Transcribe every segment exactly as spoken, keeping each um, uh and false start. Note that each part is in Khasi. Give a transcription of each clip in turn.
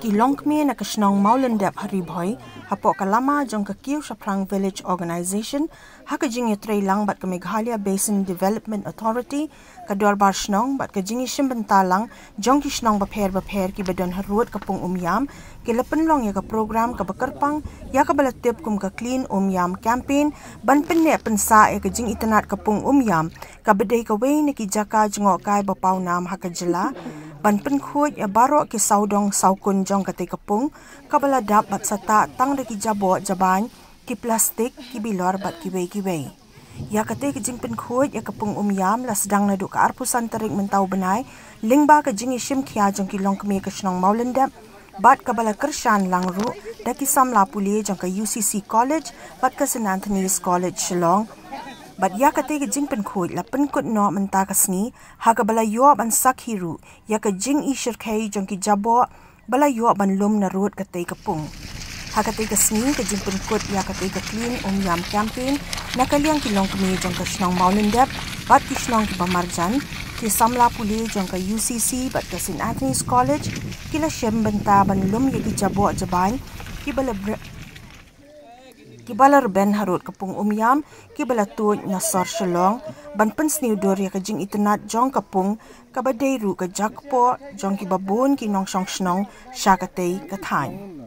Ki longkmie na ka shnong Mawlyndep ha Ri Bhoi, hapoh ka lama jong ka Kiew Shaphrang Village Organization, ha ka jingïatreilang bad ka Meghalaya Basin Development Authority, ka dorbar shnong bad ka jingïashim bynta lang jong ki shnong bapher bapher kiba don harud ka pung Umiam, ki la pynlong ïa ka program kaba kyrpang, ïa kaba la tip kum ka Clean Umiam Campaign, ban pynneh pynsah ïa ka jingitynnad ka pung Umiam, kaba dei kawei na ki jaka jngohkai ba pawnam ha ka jylla, ban pynkhuid ïa baroh ki sawdong sawkun jong katei ka pung, kaba la dap bad sah tang da ki jaboh jabaiñ, ki plastik, ki bilor bad kiwei kiwei. Ïa katei ka jingpynkhuid ïa ka pung Umiam la sdang naduh ka arphew san tarik mynta u bnai, lyngba ka jingïashim khia jong ki longkmie ka shnong Mawlyndep, bad kaba la kyrshan lang ruh da ki samla pule jong ka U C C College bad ka St Anthony's College Shillong. Bad ïa katei ka jingpynkhuid la pynkut noh mynta ka sngi, ha kaba la ïoh ban sakhi ruh ïa ka jingïashyrkhei jong ki jaboh ba la ïoh ban lum narud katei ka pung. Ha katei ka sngi, ka jingpynkut ïa katei ka Clean Umiam Campaign na ka liang ki longkmie jong ka shnong Mawlyndep bad ki shnong kiba marjan, ki samla pule jong ka U C C bad ka St Anthony's College, ki la shim bynta ban lum ïa ki jaboh jabaiñ kiba la bre- kiba la rben harud ka pung Umiam, kiba la tuid na sor Shillong, ban pynsniew dur ïa ka jingitynnad jong ka pung, kaba dei ruh ka jakpoh jong kiba bun ki nongshong shnong sha katei ka thaiñ.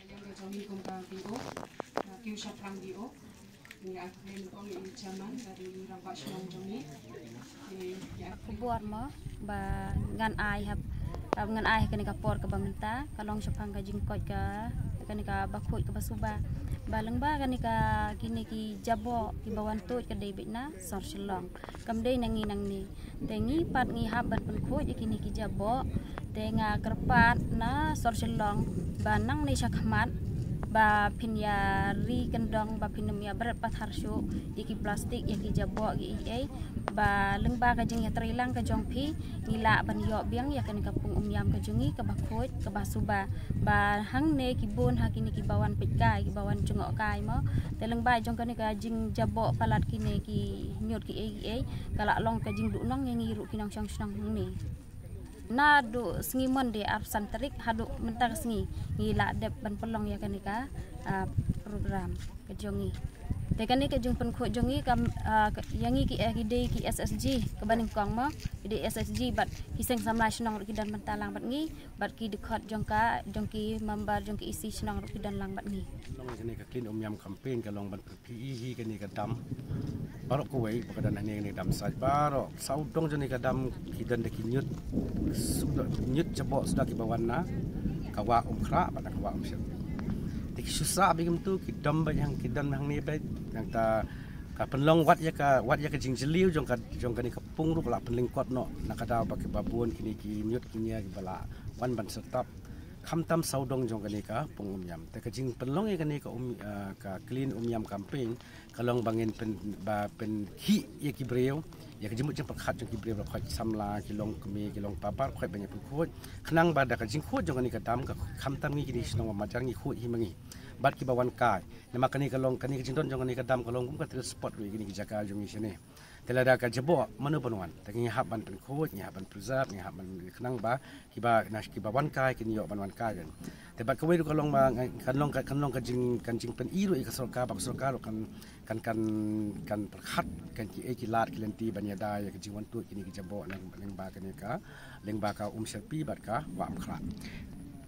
Ka jong ngi kum ka V O, ka Kiew Shaphrang V O. Ngi ai khublei nyngkong ïa i chairman bad i rangbah shnong jong ngi. Ïa, ïa. Khubor mo ba ngan ai hap, ba ngan ai ha kane ka por kaba mynta, ka long shaphang ka jingkoit ka, kane kaba khuid kaba suba. Ba lyngba kane ka, kine ki jaboh kiba wan tuid ka dei beit na sor Shillong. Kam dei na ngi nangne. Te ngi pat ngi hap ban pynkhuid ïa kine ki jaboh. Te nga kyrpad na sor Shillong ba nangne sha khmat ba phin ïa ri kyndong, ba phin ym ïa bret pathar shuh ïa ki plastik, ïa ki jaboh, ïa ki ei ei. Ba lyngba ka jingïatreilang ka jong phi, ngi lah ban ïoh biang ïa kane ka pung Umiam ka jong ngi kaba khuid kaba suba. Ba hangne ki bun ha kine kiba wan peitkai, kiba wan jngohkai mo. Te lyngba jong kane ka jingjaboh palat kine ki ñiut ki ei ki ei, ka la long ka jingduhnong ïa ngi ruh ki nongshong shnong hangne. Naduh sngi Monday arphew san tarik haduh mynta ka sngi, ngi la dep ban pynlong ïa kane ka, ah, program ka jong ngi. Te kane ka jingpynkhuid jong ngi ka, ah, ka, ïa ngi ki, eh, ki dei ki S S G kaba nyngkong mo, ki dei S S G bad ki seng samla shnong ruh ki don bynta lang bad ngi, bad ki dkhot jong ka, jong ki member jong ki E C shnong ruh ki don lang bad ngi. Long kane ka Clean Umiam Campaign ka long ban pynphi hi kane ka dam. Baroh kawei ba ka don hangne kane ka dam sait, baroh sawdong jong kane ka dam ki don da ki ñiut, suda, ñiut jaboh suda kiba wan na ka wah Umkhrah bad na ka wah Umshyrkhei. Te ki shu sah beit kumtu, ki dam beit hang, ki don hangne beit, nangta ka pynlong wat ïa ka, wat ïa ka jingjylliew jong ka, jong kane ka pung ruh ba la pynlyngkot noh na ka daw ba kiba bun kine ki ñiut ki ñia kiba la wan ban syrtap. Khamtam sawdong jong kane ka pung Umiam. Te ka jingpynlong ïa kane ka um, ah, ka Clean Umiam Campaign, ka long ba ngin pyn, ba pynkhih ïa ki briew, ïa ka jingmut jingpyrkhat jong ki briew, ba khoit samla, ki longkmie, ki longkpa, baroh khoit ban ïa pynkhuid. Khnang ba da ka jingkhuid jong kane ka dam, ka khamtam ngi kine ki shnong ba marjan ngi khuid hi ma ngi. Bad kiba wan kai. Namar kane ka long, kane ka jingdon jong kane ka dam ka long kum ka tourist spot ruh ïa kine ki jaka jong ngi shane. Te lada ka jaboh, mano ban wan? Te ngi hap ban pynkhuid, ngi hap ban preserve, ngi hap ban khnang ba kiba, na kiba wan kai kin ïoh ban wan kai kan. Te bad kawei ruh ka long ba, kan long ka, kan long ka jing, kan jingpyni ruh ïa ka sorkar, ba ka sorkar ruh kan, kan, kan, kan pyrkhat, kan ki, eh, ki lad ki lynti ban ïada ïa ka jingwan tuid kine ki jaboh lyngba kane ka, lyngba ka Umsyrpi bad ka Wah Umkhrah.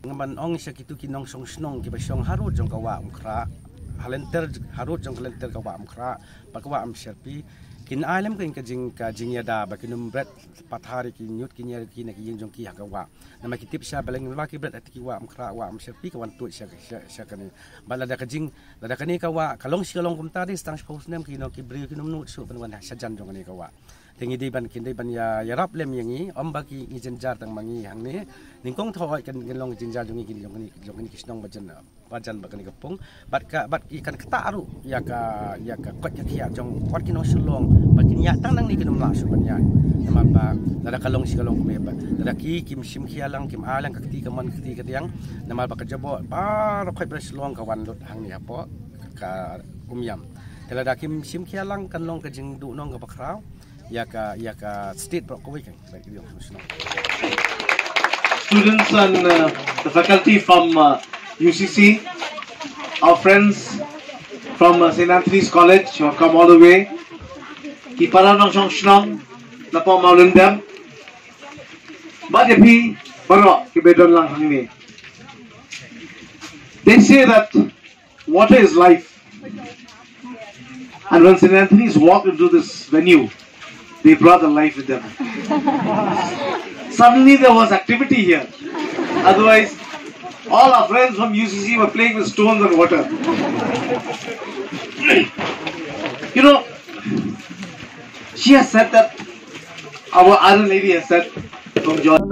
Nga ban ong sha kitu ki nongshong shnong kiba shong harud jong ka Wah Umkhrah, ha lynter, harud jong ka lynter ka Wah Umkhrah bad ka Wah Umsyrpi, kin ai lem ka jing, ka jingïada ba kin ym bret pathar ïa ki ñiut ki ñiar ki na ki ïing jong ki ha ka wah. Namar ki tip sha ba lyngba ki bret ha ki Wah Umkhrah, Wah Umsyrpi ka wan tuid sha, sha, sha kane. Bad lada ka jing, lada kane ka wah ka long shi ka long kumta, dei tang shiphew snem ki, you know, ki briew kin ym nud shuh ban wan shajan jong kane ka wah. Te ngi dei ban, kin dei ban ïa, ïarap lem ïa ngi, ym ba ki, ngi jynjar tang ma ngi hangne. Nyngkong thaw kan, kan long jynjar jong ngi, ki jong ngi, jong ngi ki shnong ba jan, ba jan ba kane ka pung. Bad ka, bad ki kan ktah ruh ïa ka, ïa ka koit ka khiah jong wat ki nong Shillong, bad kin ïaid tang nangne, kin ym lah shuh ban ïaid. Namar ba lada ka long shi ka long kumne, bad lada ki, kim shim khia lang, kim ai lang ka kti kamon ka kti kadiang, namar ba ka jaboh baroh khoit ba Shillong ka wan lut hangne hapoh ka Umiam. Te lada kim shim khia lang, kan long ka jingduhnong kaba khraw ïa ka, ïa ka state baroh kawei kan. Students and, uh, the faculty from, uh, U C C, our friends from, uh, Saint Anthony's College who have come all the way. Ki para nongshong shnong napoh Mawlyndem, bad ïa phi baroh kiba don lang hangne. They say that water is life. And when Saint Anthony's walked into this venue, they brought the life with them. Suddenly there was activity here. Otherwise, all our friends from U C C were playing with stones and water. You know, she has said that our Iron Lady has said from George.